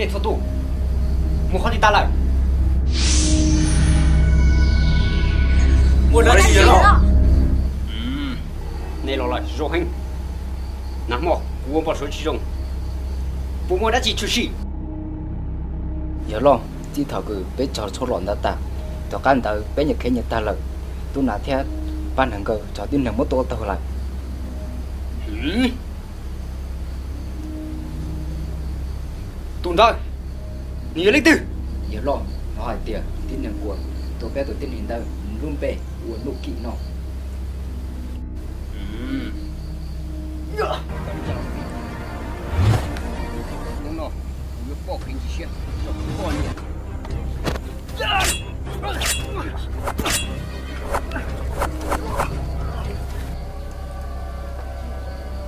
Tej txhua tus mus qhov twg tas lawm? Muaj dab tsi los? Nej los lawm zoo heev. Nag hmo kuv ua npau suav tsis zoo, puas muaj dab tsi tshwm sim? Yawg loj, txij thaum kws peb tso tshuaj lom ntawd tas, tom qab ntawd peb nyias khiav nyias tag lawm. Tub Nav thiab Paj Neeg nkawd cov tib neeg muab tua tag lawm. Tus ntawd, nws yog leej twg? Yawg loj, lawv hais tias tib neeg uas tua peb tus tib neeg ntawd nws lub npe ua Nuj Kim no.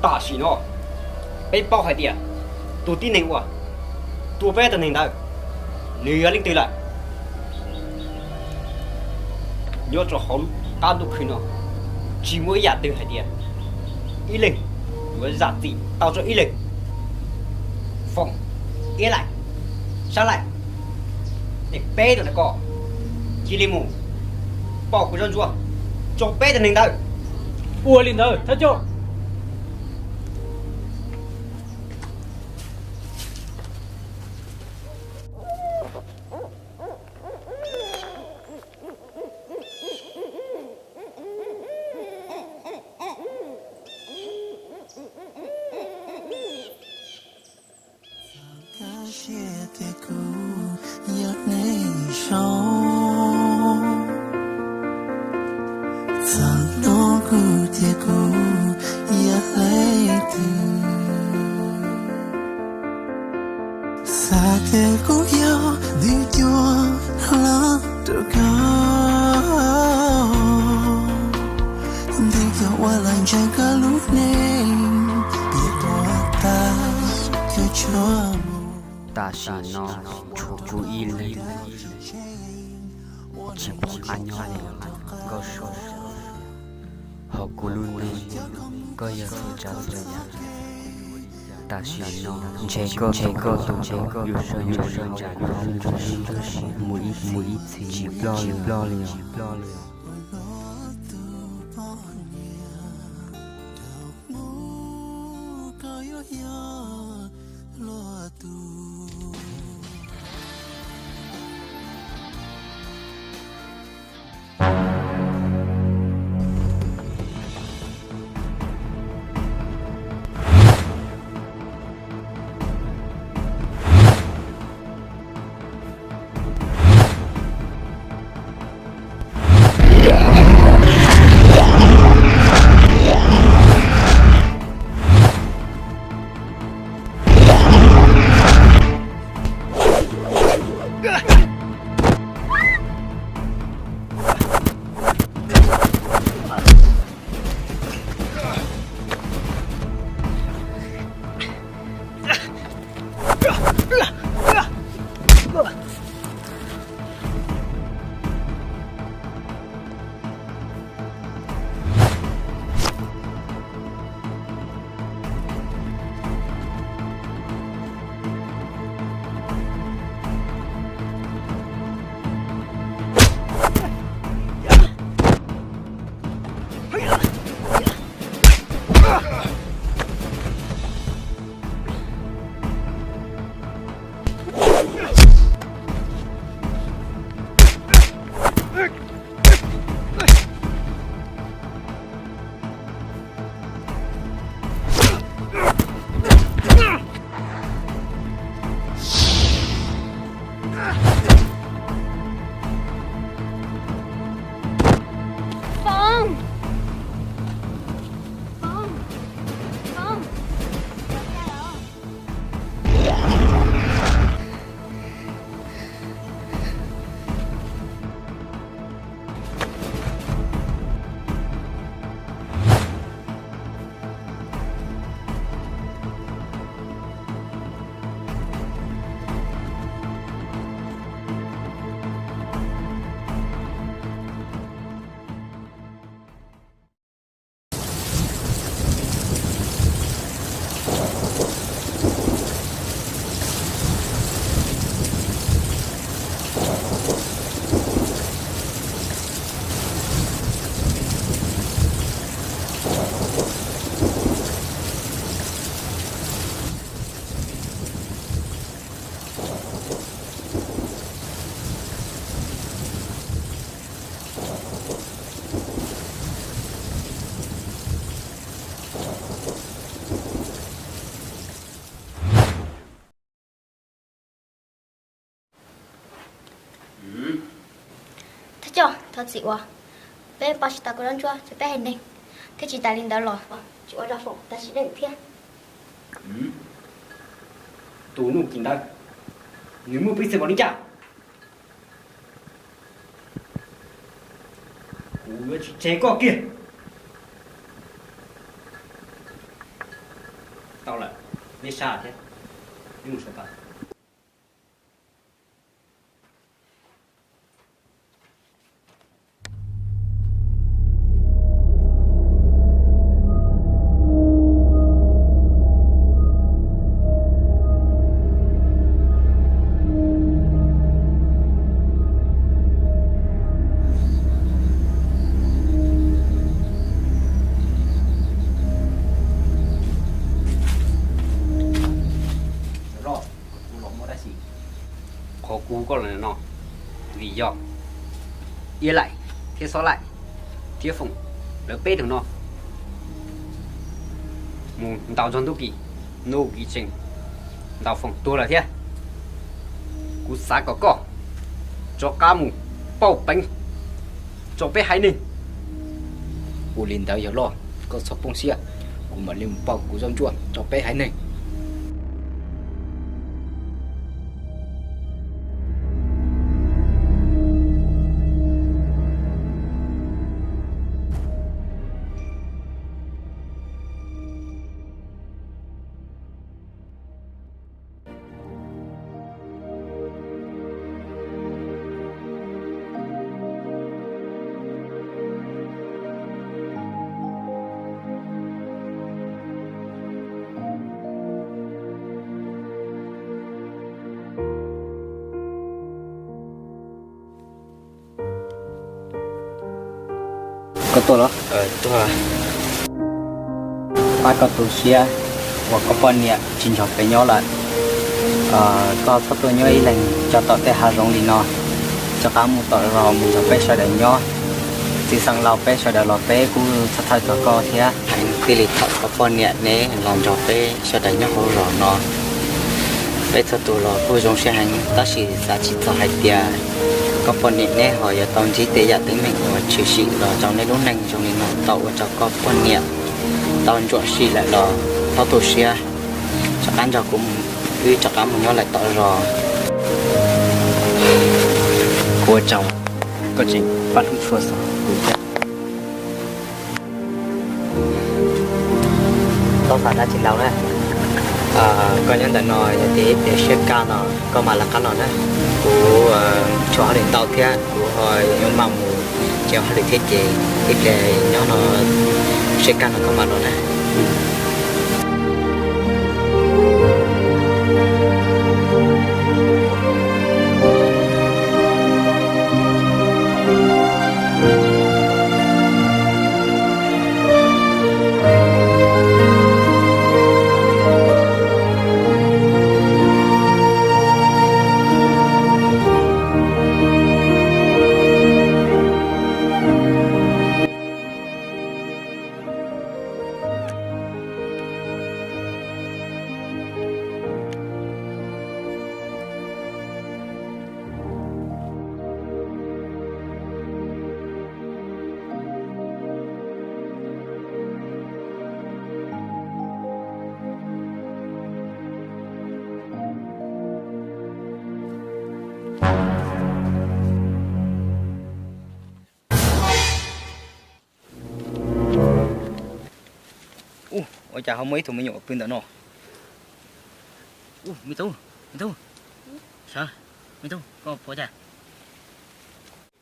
Tam sim no peb paub hais tias tus tib neeg uas tua peb tus neeg ntawd, nws yog leej twg lawm. Nyob rau hauv qab ntuj khwb no, tsis muaj ib yam twg hais tias ib leeg yuav zam txim tau rau ib leeg. Foom, Iab Laim, Sab Laim, nej peb tug ntawm ko cia li mus pauj kuv zaj ntsuab rau peb tug neeg ntawd. Ua li ntawd thawj coj. Txhawm kab siab tias kuv yog neeg zoo, txhawm hnub kuv tias kuv yog leej twg. Xav tias kuv yog tus cuag hlo rau koj, tus cuag ua los ntseeg koj lub neej, piam ua tag cov tshuaj mus. Tam sim no tshuav kuv ib leeg tsis pom qab nyob li. Nkauj Suav, hauv kuv lub neej koj yog txhua tsav txhua yam. Tam sim no ntshe koj, ntshe koj tus koj yuav sawv, yuav sawv ntsam mus ib txhis tsis ploj li os. Coj, thov txim uas peb pab tsis tau koj zaub ntsuab rau peb haiv neeg, thiab tsis tas li ntawd los tsis ua rau Foom tag sim neej thiab. Tus Nuj Kim ntawd, nws muaj peev xwm npaum li cas? Kuv yuav tsis tseg koj kiag. Tau lawm, neb sab thiab, neb mus saum tau. Qhov kuv hu koj los no vim yog Iab Laim thiab Xob Laim thiab Foom lawv peb tug no mus ntaus nrog Nuj Kim, Nuj Kim tseem ntaus Foom tuag lawm thiab. Kuv xav kom koj rov qab mus pauj peev rau peb haiv neeg. Ua li ntawd yog loj, koj txhob poob siab, kuv mam li mus pauj kuv zaub ntsuab rau peb haiv neeg. Koj tuaj los? Pab koj tu siab uas koj poj niam tsis nrog peb nyob lawm. Koj txhob tuaj nyob ib leeg tso tom tej hav zoov li no, rov qab mus tom zos mus nrog peb sawv daws nyob. Txiv xeem laus peb sawv daws los peb kuj txhawj txhawj txog koj thiab. Heev tiag li thaum koj poj niam neb los nrog peb sawv daws nyob hauv zos no. Peb txhua tus los kuj zoo siab heev tab sis xav tsis txog hais tias koj poj niam neb ho yuav tau ntsib tej yam teeb meem uas tshwm sim los rau neb lub neej zoo li no tau ua rau koj poj niam tau ntsuam sim lawm los txhob tu siab. Rov qab nrog kuv, wb rov qab mus nyob lawm tom zos. Ua tsaug, koj tseem pab hlub tshua xov kuv thiab. Tau xav dab tsi ntau na. Koj nyob ntawm no yog tias ib pliag siab kaj no koj mam lawv qab los na. Kuv tshuav hauj lwm ntau thiab kuv ho yuav maj mus tsev hauj lwm thiab ces ib pliag nyob no siab kaj no koj mam los na. Ua cas ho muaj ib tug me nyuam pw ntawm no? Me tub, me tub, me tub, koj puas cas?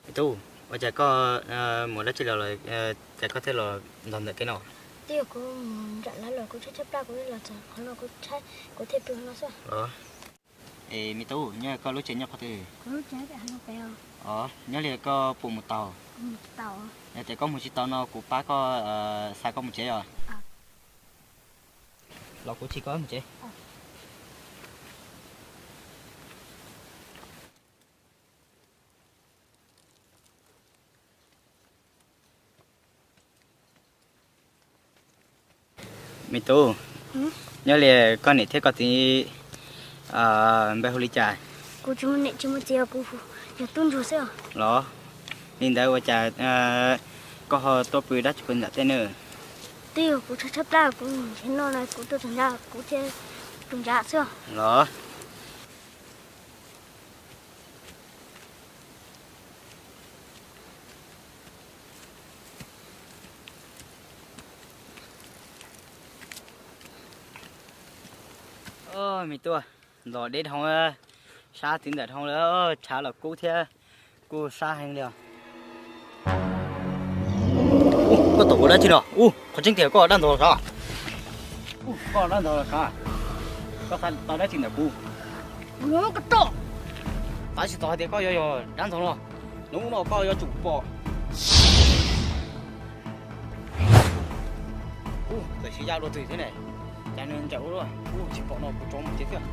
Me tub, ua cas koj mus dab tsi los, cas koj thiaj los nrog ntawm kev no? Twb yog kuv mus nram lawv los kuv tshaib tshaib plab kuv los txog qhov no kuv tshaib kuv thiaj pw no xwb. Es me tub, nyob koj lub tsev nyob qhov twg? Os, nyob li koj puas mus tau? Yog tias koj mus tsis tau no kuv pab koj xa koj mus tsev os. Los kuv tsis koj mus tsev. Me tub, nyob li koj niam thiab koj txiv npe hu li cas? Kuv tsis muaj niam tsis muaj txiv, kuv yog tub ntsuag xwb os. Los, Li ntawd ua cas koj ho tuaj pw dab tsi puag nram tej na? Twb yog kuv tshaib tshaib plab, kuv nrhiav noj no kuv tuaj txog nrad kuv thiaj pw nrad xwb. Los. Me tub, ntos deb dhau, sab txiv ntawm dhau lawm, tshav los kub thiab, kuj sab heev li os. Koj tom kuv dab tsi no? Ub, qhov tseeb tiag koj dab ntog los sav? Koj dab ntog los sav? Koj xav tau dab tsi ntawm kuv? Tab sis txawm hais tias koj yuav yog dab ntog no, hnub no koj yuav tsum pom. Ub, txawm siv ya dua twg thiab ne? Cas nws ncaws ua luaj, ub, tsis pom no kuv rov mus tsev xwb.